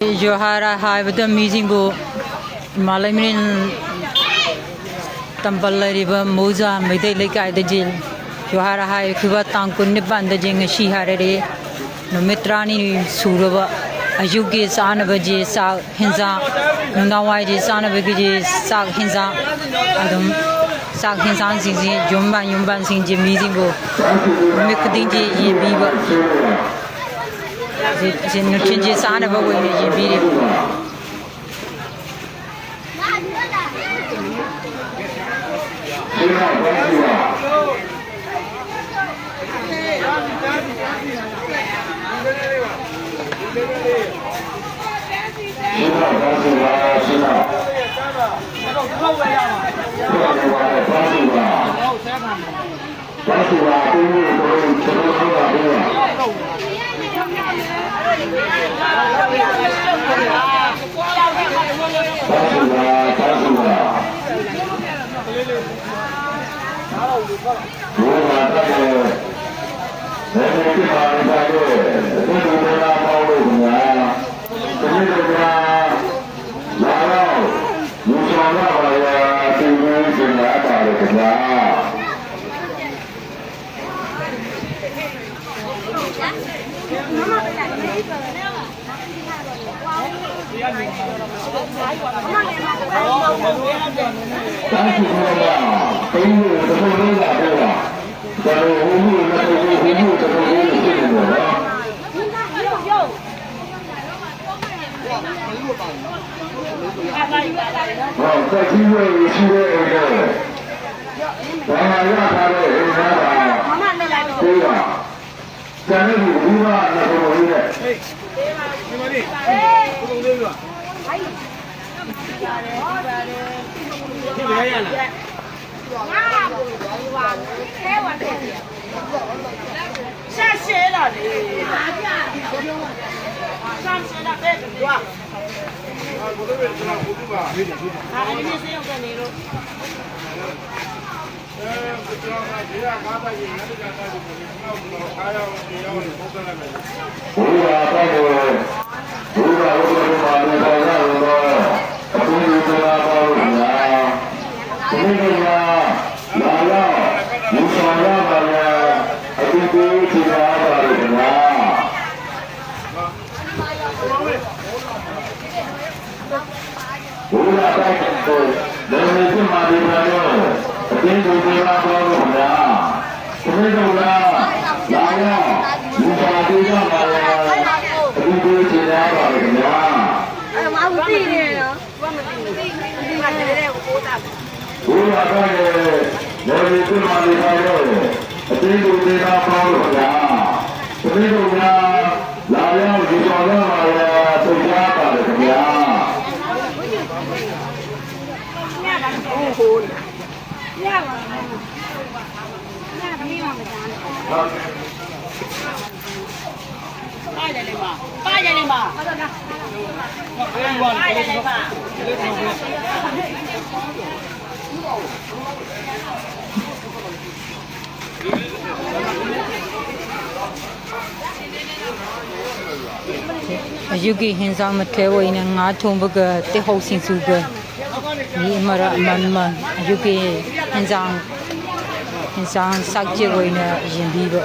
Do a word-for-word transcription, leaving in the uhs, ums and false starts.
ꯖꯣꯍꯥꯔ ꯍꯥꯏꯕꯗ ꯃꯤꯁꯤꯡꯕꯨ ꯏꯃꯥ ꯂꯩꯃꯔꯦꯟ ꯇꯝꯄꯜ ꯂꯩꯔꯤꯕ ꯃꯧꯖꯥ ꯃꯩꯇꯩ ꯂꯩꯀꯥꯏꯗꯒꯤ ꯖꯣꯍꯥꯔ ꯍꯥꯏꯈꯤꯕ ꯇꯥꯡ ꯀꯨꯟ ꯅꯤꯄꯥꯟꯗꯒꯤ ꯉꯁꯤ ꯍꯥꯏꯔꯔꯦ꯫ ꯅꯨꯃꯤꯠ ꯇꯔꯥꯅꯤ ꯁꯨꯔꯕ ꯑꯌꯨꯛꯀꯤ ꯆꯥꯅꯕꯒꯤ ꯆꯥꯛ ꯍꯦꯟꯖꯥꯡ, ꯅꯨꯡꯗꯥꯡꯋꯥꯏꯒꯤ ꯆꯥꯅꯕꯒꯤ ꯆꯥꯛ ꯍꯦꯟꯖꯥꯡ, ꯑꯗꯨꯝ ꯆꯥꯛ ꯍꯦꯟꯖꯥꯡꯁꯤꯡꯁꯤ ꯌꯨꯝꯕꯥꯟ ꯌꯨꯝꯕꯥꯟꯁꯤꯡꯒꯤ ꯃꯤꯁꯤꯡꯕꯨ ꯅꯨꯃꯤꯠ ꯈꯨꯗꯤꯡꯒꯤ ꯌꯦꯟꯕꯤꯕ꯫ ꯁꯤ, ꯁꯤ ꯅꯨꯡꯊꯤꯜꯁꯤ ꯆꯥꯅꯕ ꯑꯣꯏꯅ ꯌꯦꯟꯕꯤꯔꯤꯕ꯫ ꯎ ꯂꯥꯛꯄ ꯂꯩꯔꯝꯃꯤꯁꯤ ꯃꯥꯗꯤ ꯐꯔꯦ꯫ ꯑꯇꯦꯡ ꯇꯧꯕꯤꯔ ꯐꯔꯕ ꯈꯨꯟꯗꯥ꯫ ꯀꯃꯥꯏ ꯇꯧꯕ꯭ꯔꯥ? ꯂꯥꯛꯑꯣ꯫ ꯅꯨꯡꯁꯥꯁꯤꯒ ꯃꯥꯜꯂꯦ꯫ ꯑꯗꯨꯗꯤ ꯁꯤꯅꯦ ꯐꯔꯦ ꯈꯨꯟꯗꯥ꯫ ꯎ ꯂꯥꯛꯄ ꯂꯩꯔꯝꯃꯤꯁꯤ ꯃꯥꯗꯤ ꯐꯔꯦ꯫ ꯑꯇꯦꯡ ꯇꯧꯕꯤꯔ ꯐꯔꯕ ꯈꯨꯟꯗꯥ꯫ ꯀꯃꯥꯏ ꯇꯧꯕ꯭ꯔꯥ? ꯂꯥꯛꯑꯣ꯫ ꯅꯨꯡꯁꯥꯁꯤꯒ ꯃꯥꯜꯂꯦ꯫ ꯑꯗꯨꯗꯤ ꯐꯔꯦ ꯈꯨꯟꯗꯥ꯫ ꯑꯌꯨꯛꯀꯤ ꯍꯦꯟꯖꯥꯡ ꯃꯊꯦꯜ ꯑꯣꯏꯅ ꯉꯥ ꯊꯣꯡꯕꯒ ꯇꯤꯜꯍꯧ ꯁꯤꯡꯖꯨꯒ ꯃꯤ ꯃꯔꯛ ꯑꯃ ꯑꯃ ꯑꯌꯨꯛꯀꯤ ꯍꯦꯟꯖꯥꯡ, ꯍꯦꯟꯖꯥꯡ ꯆꯥꯛ ꯆꯦꯛ ꯑꯣꯏꯅ ꯌꯦꯟꯕꯤꯕ꯫